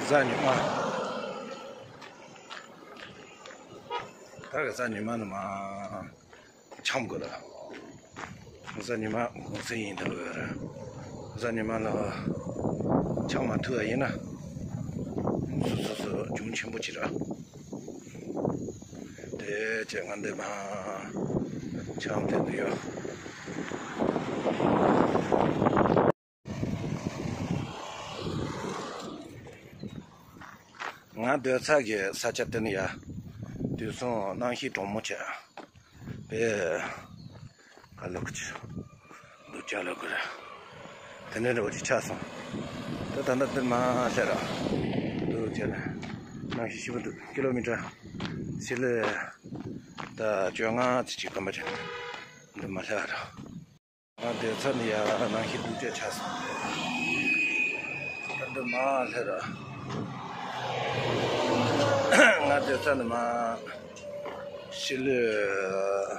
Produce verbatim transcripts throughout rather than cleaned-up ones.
གཟའ་ཉི་མ། ད་ག་གཟའ་ཉི་མ་ནི་མ་འཆམ་དགོས་ལ། གཟའ་ཉི་མ་གུང་སེང་ཡིན་ད་ལོ་ཡོད་ར། གཟའ་ཉི་མ་ལ་འཆམ་མ་ཐུབ་པ་ཡིན་ན། སོ་སོ་སོ་རྒྱུན་ཆེན་པོ་ཅིག་ར། དེ་བྱས་ང་འདི་མ་འཆམ་དེ་འདི་ཡོད། ང་སྡོད་ས་གི་ས་ཆ་དེ་ནི་ཡ། དུས་སང་གནམ་གཤིས་གྲང་མོ་བྱས། པས། ག་ལོག་ཅི། འདུག་ཅག་ལོག་གི་རེད། དེ་ནས་འདྲ་བོ་ཅིག་ཆགས་སོང་། ད་ད་ལྟ་འདི་མ་སླེབས་ར། འདུག་ཅེ་ལ། གནམ་གཤིས་སྐྱིད་པོ་འདུག་ཀི་ལོ་མི་ཊར། ཕྱི་ལོས། ད་བཅོ་ལྔ་ཙམ་ཅིག་སྐམ་པ་ཅིག་འདི་མ་སླེབས་ར། ང་སྡོད་ས་ནི་ཡ་ནང་བཞིན་སྡུག་ཅག་ཆགས་སོང་། ད་འདི་མ་སླེབས་ར། ང་སྡོད་ས་ནི་མ། ཕྱི་ལོས་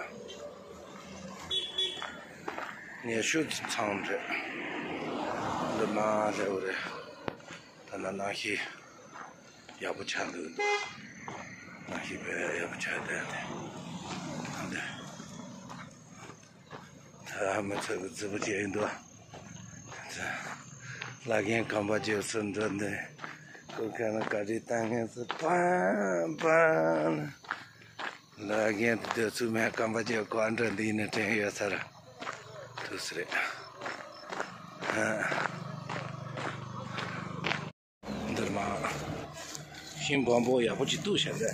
ཉི་ཤུ་ཙམ་རེད། འདི་མ་སླེབས་རེད། ད་ནང་ནང་བཞིན་ཡག་པོ་ཆགས་འདུག་ནང་བཞིན་དཔེ་ཡག་པོ་ཆགས་བསྡད་དེ། ད་འདི། ད་མི་ཚོ་གི་རྫི་བོ་བྱས་ཡིན་འདུག་བླ་རྒན་གམ་པ་རྒྱབ་སུ་འགྲོ་འདི། སྐུ་མཁན་ལ་བཀའ་དྲིན་བཏང་མཁན་ཚོ་པན་པན། བླ་རྒན་དེ་སྡོད་ཚུལ་མེད་གམ་པ་རྒྱབ་ཀོ་ཨ་འདྲ་འདི་ནས་དྲན་ཡོད་ས་ར། ཐུགས་སུ་རེད། འདིར་མ། ཤིང་སྦོམ་པོ་ཡག་པོ་ཅིག་བཏུགས་བཞག་འདི།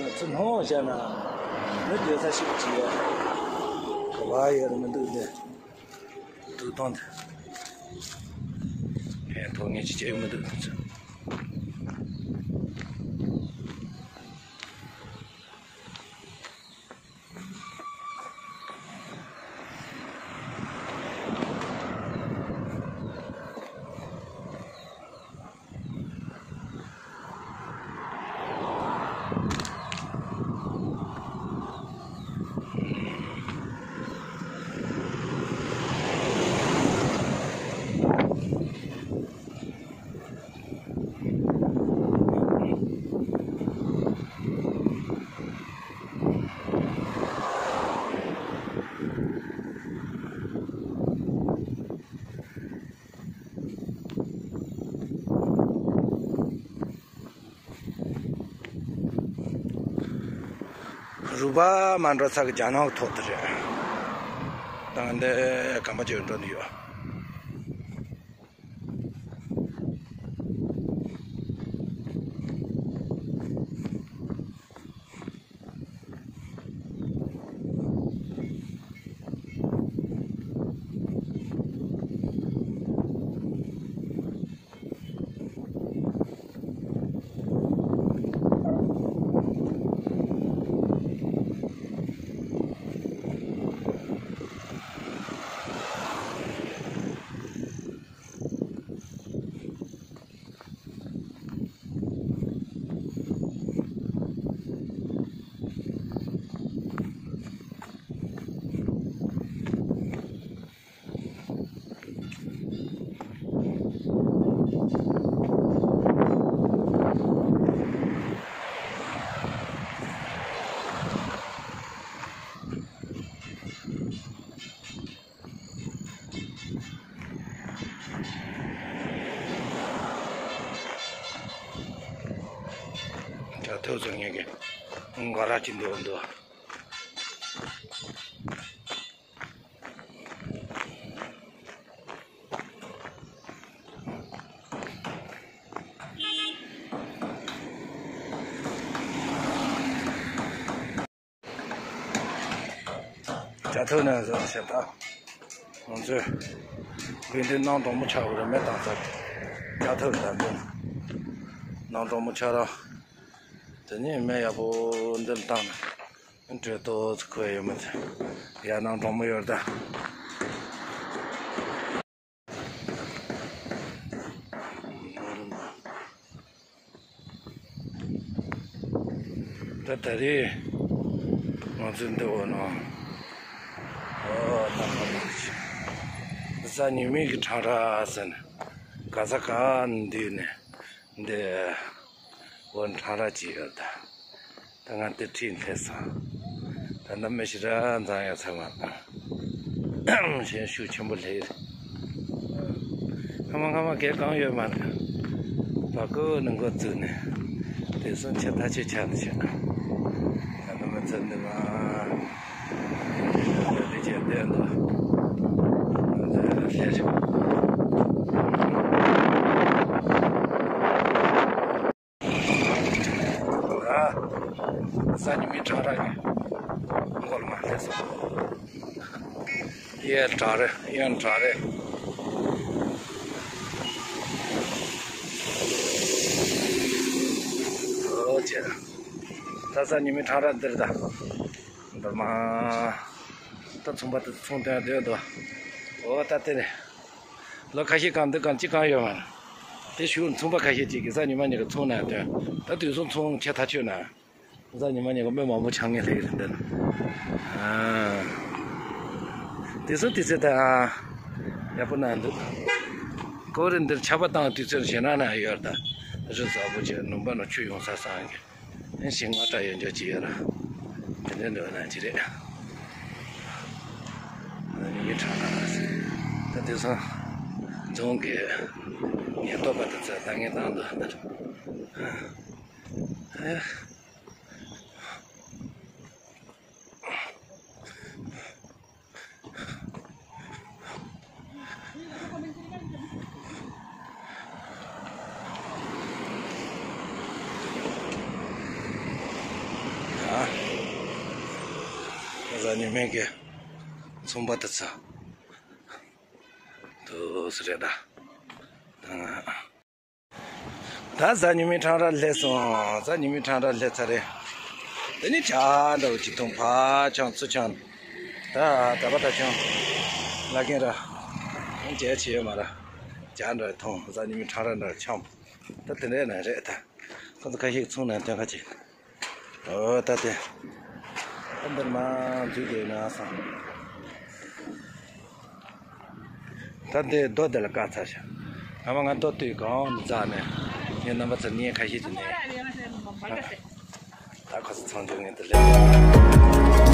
ང་ཚོ་སྣང་བ་བཞག་ན། མི་སྡོད་ས་ཞིག་ཅིག་ཡོད། ག་བ་ཡོད་རེད་མི་འདུག་འདི། བཏུག་སྟངས་འདི། ཕན་ཐོགས་ངེས་ཅིག་བྱས་ཡོད་མི་འདུག་འདི་ཚོ། རུ་བ་མ་འགྲོ་ས་གི་རྒྱ་ནག་གི་ཐོག་དེ་རེད། ད་འདི་གམ་པ་ཅིག་འགྲོ་འདི་ཡོད། ད་ཐུག་སོང་ངེད་ཀྱི་སྒོ་ར་ཅིག་འདུག་འདུག་ཇ་ཐུག་ནས་བཟོས་བྱས་པ། ང་ཚོས་དགུན་དུས་གནམ་གྲང་མོ་ཆགས་པ་རེད། མེ་བཏང་ཚར། ཇ་ཐུག་ལ་འདི་གནམ་གྲང་མོ་ཆགས་ར། དེ་ནས་མེ་ཡག་པོ་འདི་བཏང་ནས་དྲོད་ཏོག་ཙམ་ཁོལ་ཡོད་མ་ཚད་ཡར་གནམ་གྲང་མོ་ཡོད་ད། ད་ད་རེས་ང་ཚོ་འདི་འོ་ན། ཨོ་ད་ང་ཚོ་གཟའ་ཉི་མའི་གི་འཕྲང་ར་ཟེར་ནས་ ག་ས་ག་འདུས་ནས་འདི་འོ་འཕྲང་ར་ཅིག་ཡོད་ད། ད་ང་འདི་ཁྲིད་སླེབས་སོང་། ད་ནམ་མི་ཤི་ར་འཛང་ཡ་ཚ་མ་དང་། གཞན་ཤུགས་ཆེན་པོ་སླེབས། སྔ་མ་སྔ་མ་གས་གང་ཡོད་མ་རེད། བ་ཀོ་ནི་འགོ་བཙུགས་ནས་དེ་སོང་ཆེ་ཐག་ཆོད་ཆགས་འདུག་ཆགས། ད་ནམ་མི་ཚེ་འདི་མ། གཟའ་ཉི་མའི་འཕྲང་ར་གི་མགོ་ལ་མ་སླེབས་སོང་། གཡས་བྲག་རི་གཡོན་བྲག་རི། ཨོ་ཅེ། ད་གཟའ་ཉི་མའི་འཕྲང་ར་འདིར་ད། འདི་མ། ད་ཚོང་པ་དེ་ཚོང་དོན་སྡོད་འདུག་ཨོ་ད་དེ་རེད། ལོ་ཁ་ཤས་གང་འདི་གང་ཅི་གང་ཡོད་མ་རེད། དེ་ཞུ་ཚོང་པ་ཁ་ཤས་ཅིག་གིས་གཟའ་ཉི་མ་ཉིན་གྱི་ཚོང་ནང་དོན་ད་དུས་སང་ཚོང་ཆེ་ཐག་ཆོད་ན། གཟའ་ཉི་མ་ཉིན་གྱི་མི་མང་པོ་ཆང་ངེ་ལེགས་རེད་འདི། ཨ། དེ་ཚོ་དེ་ཚོ་ད་ཡག་པོ་ན་འདུག་ཀོ་རི་འདིར་ཆར་པ་བཏང་དུས་ཚོད་ཞེ་ན་ན་ཡོད་ད། རི་གཟར་པོ་ཅིག་ནུམ་པ་ནང་ཆུ་ཡོང་ས་སང་གི་ཞིང་ང་འདྲ་ཡོད་འཇོག་ཅི་ཡོད་ར། དེ་འདྲ་འདོད་ན་ཅི་རེད། ཡི་གྲངས་ད་དེ་སང་རྫོང་གི་ཉེན་རྟོག་པ་དེ་ཚོ་ལྟ་ངན་བཏང་འདུག་ད། གཟའ་ཉི་མའི་གི་ཚོང་པ་དེ་ཚོ་དུ་སུ་རེད་ད། ད་གཟའ་ཉི་མའི་འཕྲང་ར་སླེབས་སོང་། གཟའ་ཉི་མའི་འཕྲང་ར་སླེབས་ཚར་རེད། དེ་ནི་ཇ་འདྲ་བོ་ཅིག་འཐུང་། ཕ་ཆང་ཚུ་ཆང་། ད་ད་པ་ད་ཆང་ལ་ཀན་ར་ཇ་ཆེ་ཡོད་མ་ར། ཇ་འདྲ་འཐུང་། གཟའ་ཉི་མའི་འཕྲང་ར་འདྲ་འཆམ། ད་དེ་འདྲ་ན་རེད་ད། ཁོ་ཚོ་ཁ་ཤས་ཚོང་ནང་དོན་ཁ་ཅིག་ཨོ་ད་དེ། ད་འདིར་མ་འཛུལ་དེ་ན་སང་། ད་འདི་རྡོ་འདི་ལ་བཀག་ཚར་ཤག་ཨ་མ་ང་རྡོ་བཏུས་གང་འཛག་ནས་ངས་རྣམ་པ་ཚོར་བརྙན་ཁ་ཤས་ཅིག་ནས། ད་ཁོ་ཚོ་ཚང་འཇོག་ངེས་དུ་སླེབས།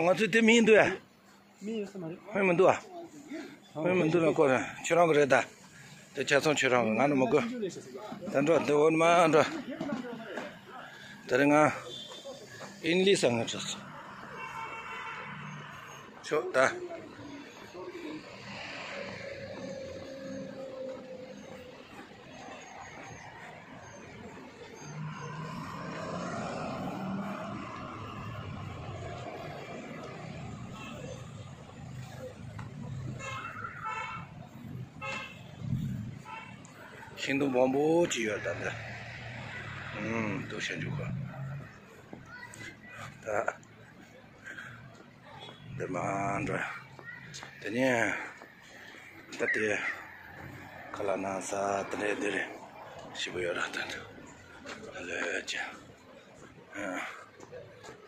ང་ཚོ་དེ་མིན་འདུག་ཨ། མི་ཡོད་ས་མ་རེད། མི་མི་འདུག་ཨ། མི་མི་འདུག་ལ་ཁོ་རང་ཁྱོད་རང་གི་རེད་ད། དེ་ཆ་ཚང་ཁྱོད་རང་གི། ང་ནི་མི་དགོས། ད་འགྲོ། དེ་འོ་མ་འགྲོ། དེ་རིང་ང་ ཨིན་ལི་ས་ང་ཚོ་ཆོག་ད། ཤིང་སྡོང་མང་པོ་ཅིག་ཡོད་ད་འདི། ཨུམ། དུ་ཤ་འཇུག་ག་ད། འདི་མ་འགྲོ། དེ་ནས་ད་དེ་ཁ་ལག་ན་ས་དེ་འདྲས་འདི་རེད། ཞིབ་པོ་ཡོད་ར་ད་འདི། ཨ་ལས་ཅི།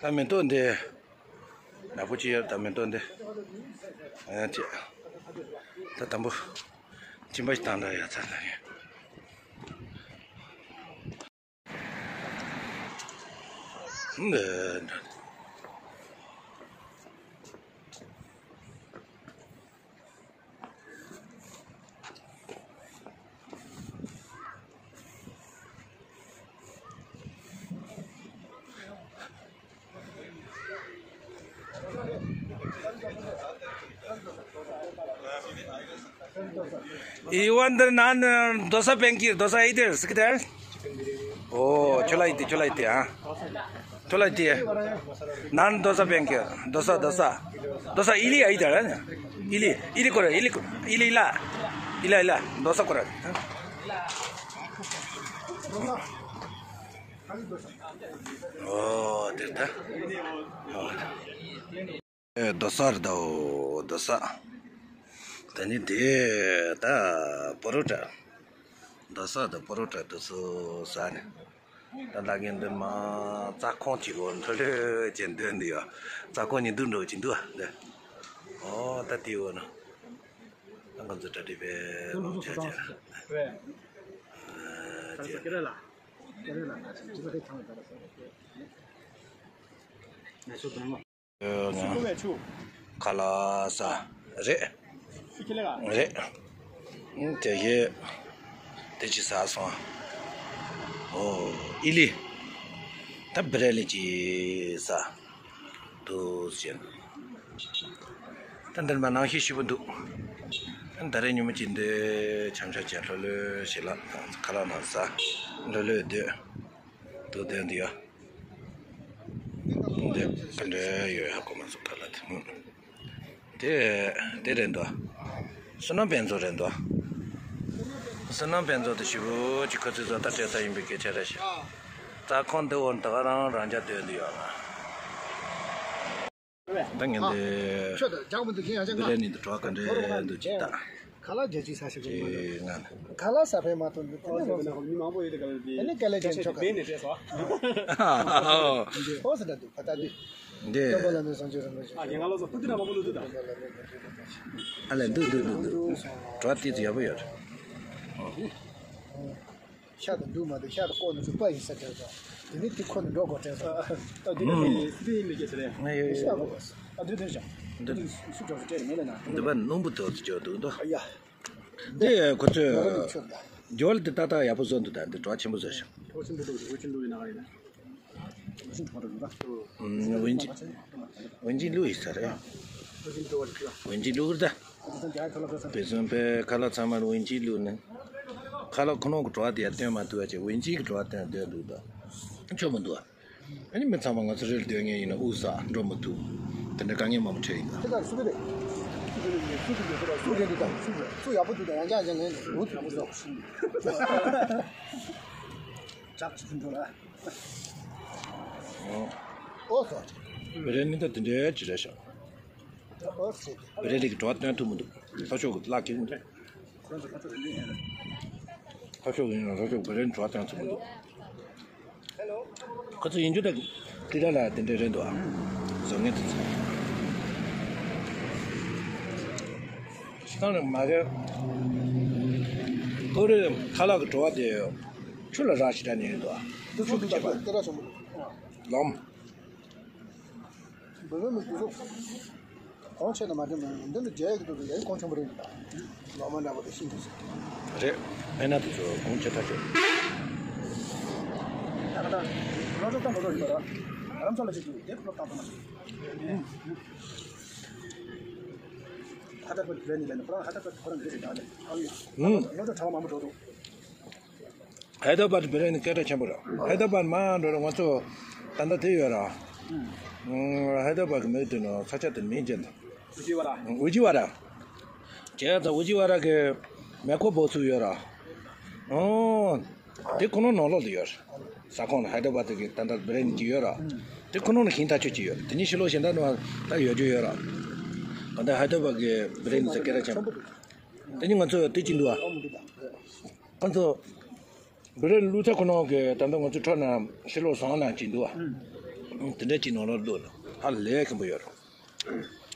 ཨ། ད་མེ་ཏོག་འདི། ནག་པོ་ཅི་ཡོད་ད་མེ་ཏོག་འདི། ཨ་ཅི། ད་དང་པོ། གཅིན་པ་ཞིག་བཏང་འདྲ་ཡ་ཚ་ལ་རེད། འདི་འདྲ། You want the naan, uh, dosa pancake, dosa either, sekitar? Oh, chola iti, chola iti, ah. Chola iti. Naan dosa pancake, dosa, dosa. Dosa ili aita, eh? Ili, ili kore, ili ko-, ili ila. Ila, ila, dosa kore. Oh, deta. Oh. ཨེ། རྡོ་ས་རེད་དོ། རྡོ་ས། ད་ནི་དེ་ད་པོ་རོ་ཊ། རྡོ་ས་དང་པོ་རོ་ཊ་དེ་ཚོ་ཟ་ནས། ད་ལྟ་གིན་འདི་མ་རྩྭ་ཁང་གཅིག་གོ་འགྲོ་ལོས་ཅན་འདོན་འདི་ཡོད། རྩྭ་ཁང་གཉིས་འདུག་འགྲོ་གཅིག་འདུག་འདི། ཨོ་ད་དེ་འོ་ན། ད་ང་ཚོ་གྲ་སྒྲིག་པའི་ལོ་ཆ་ཆ། ཨ་ཅེ། ཁ་ལག་ཟ་རེད། རེད། དེ་གས་དེ་ཅི་ཟ་སོང་། ཨོ། ཨི་ལི། ད་བི་རེ་ལི་ཅི་ཟ་འདུག་ཟེར། ད་འདིར་མ་ནང་ཤི་ཤི་བོ་འདུག་ད་རེས་ཉིན་མོ་ཅི་འདི་འཆམ་འཆམ་བྱས་ལྷོད་ལྷོད་ཞིག་ལ་ཁ་ལག་ནང་ཟ་ལྷོད་ལྷོད་སྡོད། དུ་ལྡན་འདི་ཡ། འདི་ག་འདྲ་ཡོད་ཧ་གོ་མ་སོང་ཁ་ལག་དེ། དེ་དེ་རེད་འདུག་བསོད་ནམས་དཔལ་འབྱོར་རེད་འདུག་བསོད་ནམས་དཔལ་འབྱོར་དེ་ཞེ་པོ་ཅིག་ཁོ་ཚོས་བཟོ་ལྟ་སྤྲད་ས་ཡིན་པའི་སྐད་ཆ་རེད་ཤག་རྩྭ་ཁང་འདི་འོག་ད་ག་རང་རང་འཇགས་སྡོད་འདི་ཡོད་ང་། ད་ངས་འདི་ཆོད་དང་རྒྱག་མི་འདུག་གཞན་ཡང་ཅང་འདི་ལས་ནི་འདི་གྲོགས་ག་འདྲས་འདུག་ཅིག་ལྟ། ཁ་ལག་བརྒྱད་ཅུ་ཟ་ཞིག་ཅིག་ང་། ཁ་ལག་ཟ་ཕན་མ་ཐོན་འདུག་དེ་ནས་མི་མང་པོ་ཡོད་དེ་ག་ལ་དེ་ནས་དཀའ་ལས་ཅན་ཆོག་ག་ཨོ་ཟེར་ད་འདུག་ཕ་ད་འདི། འདི། སྟོན་པ་བླ་མའི་སངས་རྒྱས་རིན་པོ་ཆེ། ཨ་ཡ་ང་ལ་སོ་ཕུ་ཏི་ར་མ་པོ་ལུ་ཏི་ད། ཨ་ལས་འདུག་འདུག་འདུག་འདུག་གྲོགས་དེ་ཚོ་ཡག་པོ་ཡོད་རེད། ཤ་དང་འདུག་མ་འདུག་ཤ་དང་ལྐོག་ནས་ཚུར་པ་ཡིན་ས་དྲན་སོང་། དེ་ནས་དེ་ཁོ་ནས་འགྲོ་དགོས་དྲན་སོང་། ཨ་དེ་ནས་དེ་ནས་དེ་ཡིན་ལས་ཀྱི་ཚེ་རེད། ང་ཡོད་ཤ་ཡོད། དགོས་ཨ་དེ་དེ་བཞག་འདི་སུ་འགྲོ་སུ་སྤྲད་མེད་ལ་ན། འདི་པ་སྣུམ་པོ་དོ་ཚོ་འཇོག་འདུག་འདུག་ཨ་ཡ། འདི་ཁོ་ཚོས་ང་རང་ནས་ཁྱོད་ལ། རྒྱོལ་དེ་ཏག་ཏག་ཡག་པོ་བཟོ་འདུག་ད་འདི་གྲོགས་ཆེན་པོ་བཟོ་ཤག་འོན་ཅིན་འོན་ཅིན་ལུ་ཡི་ས་རེད། འོན་ཅིན་ལུ་ཡི་ས་རེད། འོན་ཅིན་ལུ་རེད་ད། བེ་ཟོན་པའི་ཁ་ལག་ཚང་མར་འོན་ཅིན་ལུ་ནི། ཁ་ལག་ཁོ་རང་གི་བྲོ་བ་དེ་ཡར་སྟོན་མ་ཐུབ་པ་བྱས་འོན་ཅིན་གྱི་བྲོ་བ་སྟོན་སྡོད་འདུག་ད། ཆོ་མི་འདུག་ཨ་ནི་མི་ཚང་མ་ང་ཚོ་རི་ལ་སྡོད་མཁན་ཡིན་ན་དབུགས་བསགས་འགྲོ་མི་ཐུབ། དེ་འདྲ་དཀའ་ངལ་མང་པོ་འཕྲད་ཡིན་ད། དེ་ག་སུ་གི་རེད། སུ་གི་རེད། སུ་གི་རེད། སུ་རེད་འདུག་ད། སུ་ཡག་པོ་འདུག་ད། ཡང་བསྐྱར་ཡང་བསྐྱར་ངས་འུ་ཐུག་པོ་བཟོ། ཅག་ཅིག་འགྲོ་ལ། ཨོ་སོ། བེ་རེ་ནི་ད་དེ་འདྲའི་ཅི་རེད་ཤག་ཨོ་སི། བེ་རེ་ལི་གི་བྲོ་བ་སྟོན་ཐུབ་མི་འདུག་ལྷོ་ཕྱོགས་ཀྱི་བརླག་གི་མི་འདུག་ལྷོ་ཕྱོགས་ཡིན་ན་ལྷོ་ཕྱོགས་བེ་རེ་ལི་བྲོ་བ་སྟོན་ཐུབ་མི་འདུག་ཁོ་ཚོ་ཡིན་རྒྱུ་ད་ཀི་ད་ལ་དེ་འདྲ་རེད་འདུག་ཨ། བཟོ་ངན་དེ་ཚོ། ཤི་ཐང་རེད་མ་རེད། ཁོ་རེ་ཁ་ལག་གི་བྲོ་བ་དེ་ཆུ་ལ་རག་ཤི་ད་ནི་རེད་འདུག་ཨ། ཆུ་ལ་ཁྱབ་པ། ལམ། འབུ་མི་མི་འདུག་གོང་ཆེ་ན་མ་འདྲ་མི་འདི་ནི་རྒྱ་ཡིག་ཏུ་ཡ་གོང་ཆེན་པོ་རེད། ལོ་མ་འདྲ་པོ་དེ་ཤིན་ཏུ་ཟེར། རེད། ཨེ་ན་དེ་ཚོ་གོང་ཆེ་ཐག་ཆོད། ད་ད་ལོ་ཚོ་ཏང་གོ་ཡིན་པ་ར། རམ་ས་ལ་ཅིག་ཏུ་དེབ་ཀློག་བཏང་ཐུབ་མ་སོང་། ཧ་ད་པ་རེད་ནི་ལ་ནི་ཁོ་རང་ཧ་ད་པ་ཁོ་རང་རེད་ཟེར་ད་ནི། ཨ་ཡོད། ཧུམ། ལོ་ཏོ་གྲྭ་བ་མང་པོ་འགྲོ་འདུག་ཧའི་ད་པར་བི་རེ་ནི་སྐད་གྲགས་ཆེན་པོ་རེད། ཧའི་ད་པར་མར་འགྲོ་ར་ང་ཚོ་ད་ལྟ་དེ་ཡོད་ར། ཧུམ། ཧའི་ད་པར་གི་མིང་དེ་ནི་ས་ཆ་དེ་མིང་ཅན་དུ། ཨུ་ཇི་ཝ་ར། ཨུ་ཇི་ཝ་ར། ཁྱེད་ད་ཨུ་ཇི་ཝ་ར་གི་མེ་འཁོར་འབབ་ཚུགས་ཡོད་ར། ཨོ། དེ་ཁོ་ན་ནང་ལོགས་དུ་ཡོད། ས་ཁོངས་ལ་ཧའི་ད་པར་དེ་གི་ད་ལྟ་བི་རེ་ནི་གི་ཡོད་ར། དེ་ཁོ་ན་ནི་ཤིང་ཐག་ཆོད་ཀྱི་ཡོད། དེ་ནི་ཕྱི་ལོགས་གཞན་དག་ནང་ད་ཡོད་རྒྱུ་ཡོད་ར། ད་ལྟ་ཧའི་ད་པར་གི་བི་རེ་ནི་ཟེར་སྐད་གྲགས་ཆེན་པོ། དེ་ནི་ང་ཚོ་དེ་གཅིག་འདུག་ཨ། ང་ཚོ་བི་རེ་ནི་བླུགས་ཚར་ཁོ་ན་གི་ད་ལྟ་ང་ཚོ་འཕྲོ་ན་ཕྱི་ལོགས་ཟོང་ན་གཅིག་འདུག་ཨ། དེ་འདྲ་གཅིག་ནང་ལོགས་འདུག་ཨ། ཧ་ལས་ཁན་པོ་ཡོད་ར།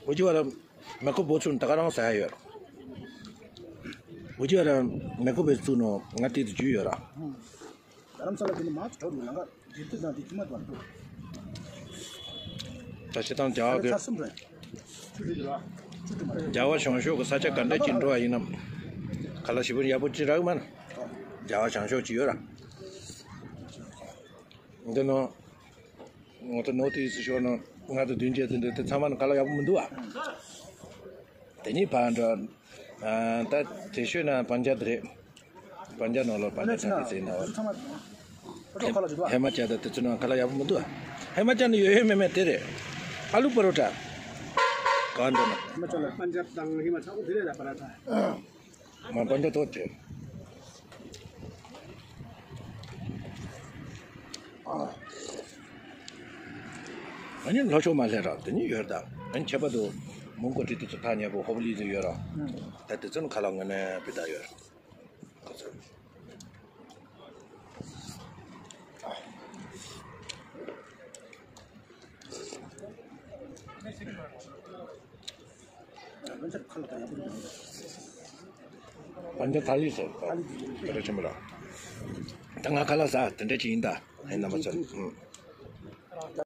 ཨུ་ཇི་ཝ་ར་མེ་འཁོར་འབབ་ཚུགས་ནི་ད་ག་རང་ཟ་ཡ་ཡོད་ར། ཨུ་ཇི་ཝ་ར་མེ་འཁོར་འབབ་ཚུགས་ནོ་ང་དེ་དུ་རྒྱུས་ཡོད་ར། རྡ་རམ་ས་ལ་དེ་ནི་མར་ཚུར་འགྲོ་དུས་ལམ་ཁ་དེ་དུས་དང་དེ་དུས་མ་དུ་བར་འགྲོ། ད་སྤྱིར་བཏང་རྒྱ་གར་གྱི་ཚར་གསུམ་རེད། ཆུ་དེ་རེད་བ། ཆུ་དེ་མ་རེད། རྒྱལ་བ་བྱང་ཆུབ་ཀྱི་ས་ཆ་ག་འདྲ་ཅིག་འགྲོ་བ་ཡིན་ནམ། ཁ་ལག་ཞིམ་པོ་ཡག་པོ་ཅིག་རག་གི་མ་ན། རྒྱལ་བ་བྱང་ཆུབ་ཅིག་ཡོད་ར། འདི་ནང་ང་ཚོ་ནོར་ཏི་ཨིསྟ་ཕྱོགས་ནང་ང་ཚོ་མདུན་བསྐྱོད་དེ་འདྲ་དེ་ཚང་མ་ནི་ཁ་ལག་ཡག་པོ་མི་འདུག་ཨ། དེ་གཉིས་ཕར་འགྲོ། ཨ། ད་དེ་ཤོད་ན་པན་ཇབ་རེད། པན་ཇབ་ནང་ལོགས་པན་ཇབ་ད་དེ་ཟེར་ན་བ། ཧི་མ་ཅལ་ད་དེ་ཚོ་ནང་ཁ་ལག་ཡག་པོ་མི་འདུག་ཨ། ཧི་མ་ཅལ་ནི་ཡོད་ཡོད་མེད་མེད་དེ་རེད། ཨ་ལུ་པ་རོ་ཊ། གང་འདྲ་ན། ཧི་མ་ཅལ་ལ་པན་ཇབ་དང་ཧི་མ་ཅལ་དེ་རེད་ལ་པ་ར་ཐ། མ་པན་ཇབ་ཐོག་དེ། ཨ་ནི་ལྷོ་ཕྱོགས་མ་སླེབས་ར་དེ་ནི་ཡོད་ད། ཨ་ནི་ཁྱད་པར་དུ་མོན་གྷོ་དེ་དུས་ཚོད་ཐག་ཉེ་པོ་ཧོ་པོ་ལི་དུ་ཡོད་ར། ད་དེ་ཚོ་ནི་ཁ་ལག་ངོ་ནས་སྤུས་དག་ཡོད་ར། ཁོ་ཚོ། པན་ཇབ་ཐ་ལི་ཟེར། ད་རེ་ཆེན་པོ་ར། ད་ང་ཁ་ལག་ཟ་དེ་འདྲ་ཅིག་ཡིན་ད། ཨེ་རྣམ་པ་ཚོ། ཨུ།